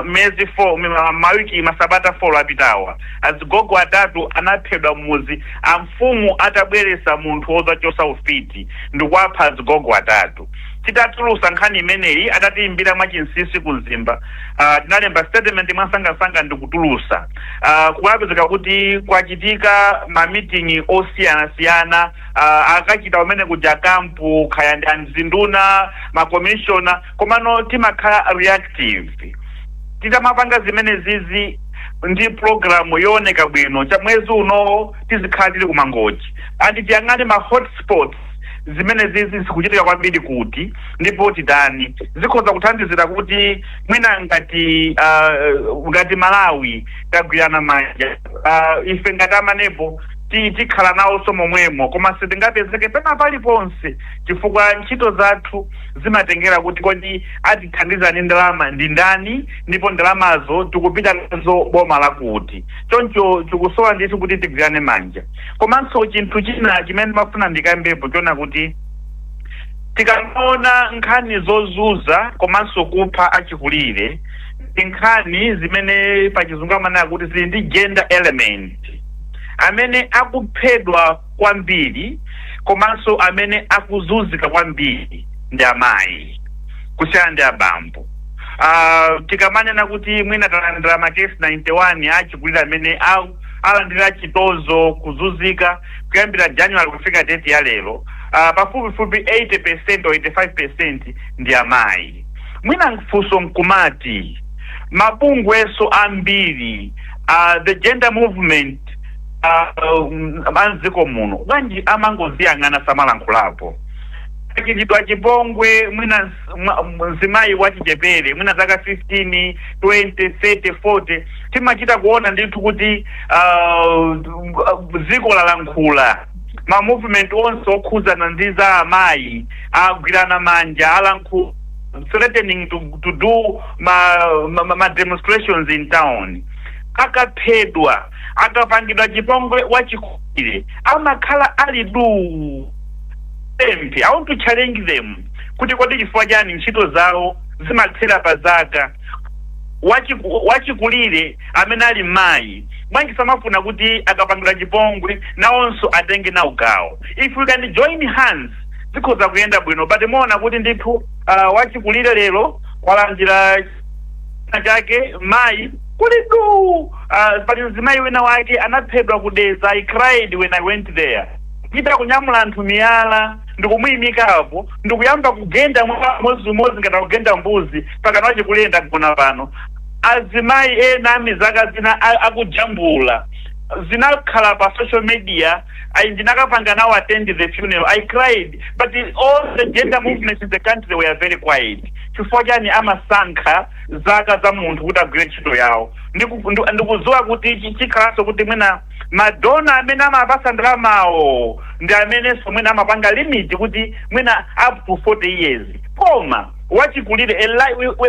miyezi 4, mawiki, masabata 4 apitawa, azigogo atatu anaphedwa mmuzi, amfumu atabweresa munthu wozachosa ufiti ndikuwapha azigogo atatu. Titatulusa nkhani imeneyi, atatiyimbira mwachinsinsi ku Mzimba, tinalemba statement mwasangasanga ndikutulusa. Kukapezeka kuti kwachitika ma meeting osiyanasiyana, akachita kumene kuja camp, khaya ndi anduna, makomishona, komano timakhala reactive. Titamapanga zimene zizi ndi program yooneka bwino, cha mwezi uno tizikhala tili kuMangochi andi tiyang'ane ma hotspots zimene zizi zikuchitika kwambiri kuti ndipo titani, zikhoza kuthandizira kuti mwina ngati Malawi tagwirana manja, ife ngati amanepo tikhala nawonso momwemo, koma sitingapezeke pena paliponse chifukwa ntchito zathu zimatengera kuti kodi atithandizani ndalama ndi ndani, ndipo ndalamazo tikupita nazo boma lakuti. Choncho tikusowa ndithu kuti tigwirane manja. Komanso chinthu china chimene ndimafuna ndikambepo chona kuti tikamaona nkhani zozunza komanso kupha achikulire, ndi nkhani zimene pachizungu amanena kuti zili ndi gender element. Amene akuphedwa kwambiri komanso amene akuzunzika kwambiri ndi amayi kusiyana ndi abambo. Tikamanena kuti mwina talandira makesi 91 achikulire amene alandira chitonzo, kuzunzika kuyambira January kufika date ya lero, pafupifupi 80% or 85% ndi amayi. Mwina mfunso nkumati mabungweso ambiri, the gender movement amdziko muno, bwanji amangoziyang'ana, samalankhulapo? Achitidwa chipongwe mwina mzimayi wachichepere, mwina zaka 15, 20, 30, 40, timachita kuona ndithu kuti dziko lalankhula, ma movement onse okhuzana ndi za amayi agwirana manja, alankhula, threatening to do ma demonstrations in town. Akaphedwa, akapangidwa chipongwe wachikulire, amakhala ali duu pemphe. I want to challenge them kuti kodi chifukwa chani ntchito zawo zimathera pa zaka wachikulire amene ali mayi? Bwanji samafuna kuti akapangidwa chipongwe nawonso atenge nawo gawo? If we can join hands, zikhoza kuyenda bwino, but muona kuti ndithu wachikulire lero walandira chake, mayi kuli du. Pali mzimayi wina wake anaphedwa kuDedza. I cried when I went there. Kuchita kunyamula anthu miyala ndikumuyimikapo, ndikuyamba kugenda mmodzimmodzi ngati akugenda mbuzi, pakana wachikulire ndagona pano. Azimayi ena amizaka zina akujambula, zinakhala pa social media. Ndinakapanga now attend the funeral. I cried, but all the gender movements in the country were very quiet. Chifukwa chani amasankha zaka za munthu kuti agwire ntchito yawo? Ndikudziwa kuti chikhalanso kuti mwina ma donor amene amapasa ndalamawo ndi amenenso mwina amapanga limit kuti mwina up to 40 years, koma wachikulire,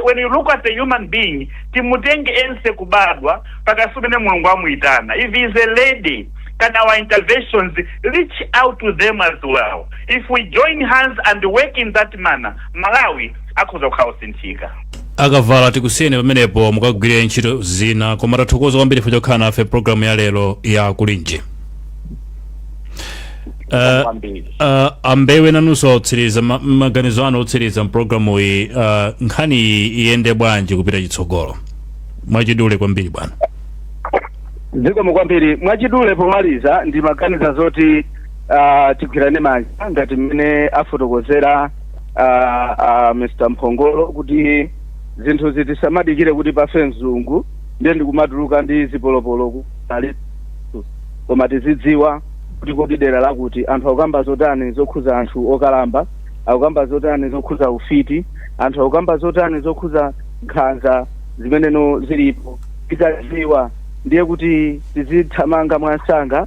when you look at a human being, timutenge ense kubadwa pakasi umene Mulungu amuyitana. If he is a lady, Can our interventions reach out to them as well? If we join hands and work in that manner, Malawi akhoza kukhala osinthika. Akavala, tikusiyeni pamenepo mukagwire ntchito zina, koma tathokoza kwambiri chifukwa chokhala nafe programu ya lero ya Kulinji. Kwambiri. Ambewe, nanunso otsiriza, maganizo anu otsiriza mpulogalamu iyi, nkhani iyi iyende bwanji kupita chitsogolo? Mwachidule kwambiri, bwana. Zikomo kwambiri. Mwachidule pomaliza, ndimaganiza zoti tigwirane manja ngati mmene afotokozera Mr Mphongolo, kuti zinthu zitisamadikire kuti pafe mzungu ndiye ndikumatuluka ndi zipolopolo ali, koma tizidziwa kuti kodi dera lakuti anthu akukamba zotani zokhuza anthu okalamba, akukamba zotani zokhuza ufiti, anthu akukamba zotani zokhuza nkhanza zimeneno zilipo. Tikadziwa ndiye kuti tizithamanga mwansanga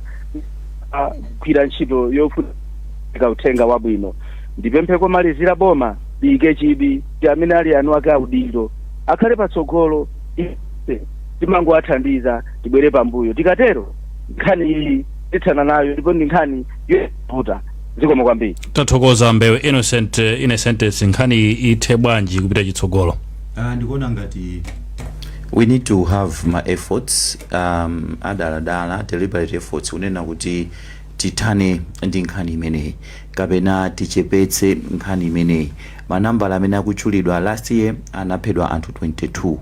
kugwira ntchito yofunika uthenga wabwino. Ndipemphe komalizira, boma liyike chidwi ti amene ali anu ake audindo akhale patsogolo, ife timangowathandiza, tibwere pambuyo. Tikatero nkhani iyi tithana nayo, ndipo ndi nkhani yovuta. Zikomo kwambiri. Tathokoza, Mbewe Innocent. Innocent, nkhani iyi ithe bwanji kupita chitsogolo? Ndikuona ngati we need to have ma efforts adaladala, deliberate efforts, kunena kuti tithane ndi nkhani imeneyi kapena tichepetse nkhani imeneyi. Manambala amene akutchulidwa, last year anaphedwa anthu 22,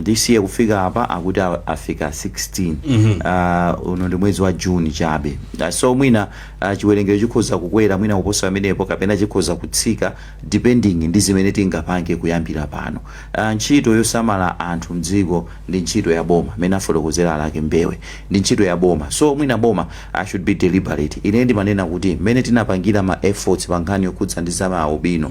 this year kufika apa akuti afika 16. Uno ndi mwezi wa June chabe. So mwina chiwerengero chikhoza kukwera mwina kuposa pamenepo kapena chikhoza kutsika, depending ndi zimene tingapange kuyambira pano. Ntchito yosamala anthu mdziko ndi ntchito ya boma, imene afotokozera alake Mbewe, ndi ntchito ya boma. So mwina boma should be deliberate. Ine ndimanena kuti mmene tinapangira ma efforts pa nkhani yokhudza ndi za maalubino,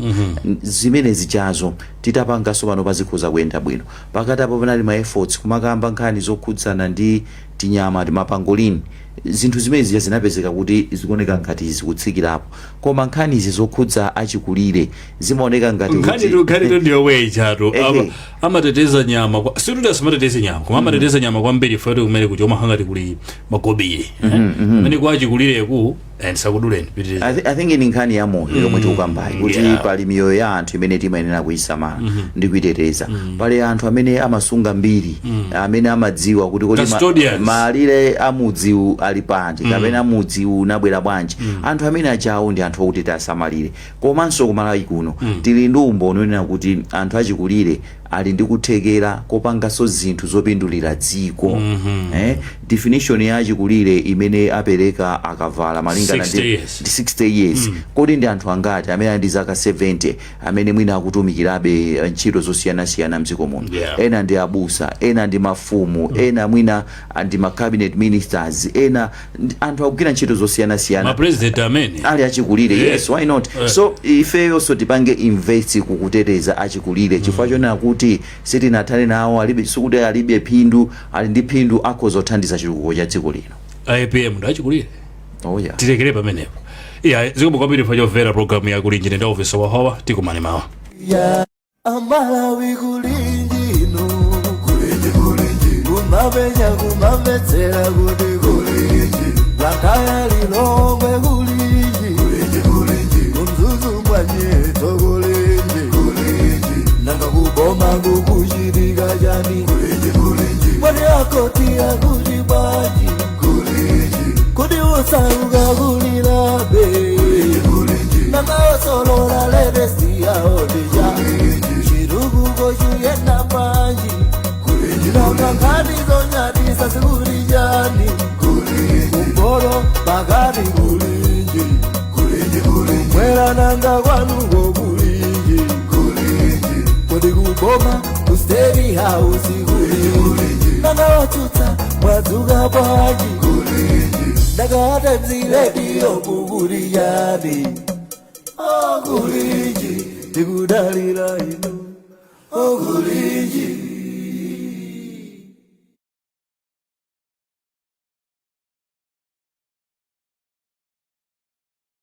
zimene zichazo titapanganso pano pazikhoza kuyenda bwino. Pakati apo panali ma efforts kumakamba nkhani zokhudzana ndi tinyama, timapangolini, zinthu zimene zija zinapezeka kuti zikuoneka ngati zikutsikirapo, koma nkhani izi zokhudza achikulire zimaoneka ngati Nkhani tu, nkhani tu ndiyo chatu. Amateteza nyama situti asamateteze nyama, koma amateteza nyama kwambiri foti kumene kuti omahangati kuli makobiri kumene kwa achikulireku. Ndisakuduleni, pitiriza. I think ni nkhani ya moyo yomwe tikukambayi, kuti pali miyoyo ya anthu imene timayenera kuyisamala ndi kuyiteteza. Pali anthu amene amasunga mbiri, amene amadziwa kuti kodi Custodians. malire amudziwu ali pati kapena mudziwu unabwera bwanji. Anthu amene achawo ndi anthu okuti tiasamalire. Komanso kumalawi kuno tili ndi umboni onena kuti anthu achikulire ali ndi kuthekera kopanganso zinthu zopindulira dziko. Definition ya achikulire imene apereka Akavala malingana 60 ndi years. ndi 60 years. Kodi ndi anthu angati amene ali ndi zaka 70 amene mwina akutumikirabe ntchito zosiyanasiyana mdziko muno? Ena ndi abusa, ena ndi mafumu, ena mwina ndi ma cabinet ministers, ena anthu akugwira ntchito zosiyanasiyana. Mapresident amene ali achikulire. Yes, why not? So ifeyonso tipange invest kukuteteza achikulire, chifukwa chonena kuti sitinathane nawo. Alibe, sikuti alibe phindu, ali ndi phindu, akhoza kuthandiza chitukuko cha dziko lino. APM ndi achikulire. Oh yeah. Tilekere pamenepo. Iya, zikomo kwambiri chifukwa chomvera programu ya Kulinji. Ndi ofisa wahowa, tikumane mawa. Ya Amalawi, kulinjino, kulinji, kulinji, kumapenya kumamvetsera kuti kulinji, Blantyre, Lilongwe, kulinji, kulinji, kulinji, kumzuzu mwanyeto, kulinji, kulinji, nanga kuboma kukuchitika chani? Kulinji, kulinji, mwati akoti akuti bwanji? Kulinji, kuti usauka kulilabe? Kulinji, nanga osolola latest yaodija chitukuko chuyenda bwanji? Nanga nkhani zonyadisa zikuli chani? Kumporo pakati, kulinji, kumwera nanga kwanuko, kulinji, kodi kuboma ku State House, kulinji, nanga wachutsa mwadzuka bwanji? Nanga Times Radio kukuli chani? Okulinji, tikudalira inu, okulinji.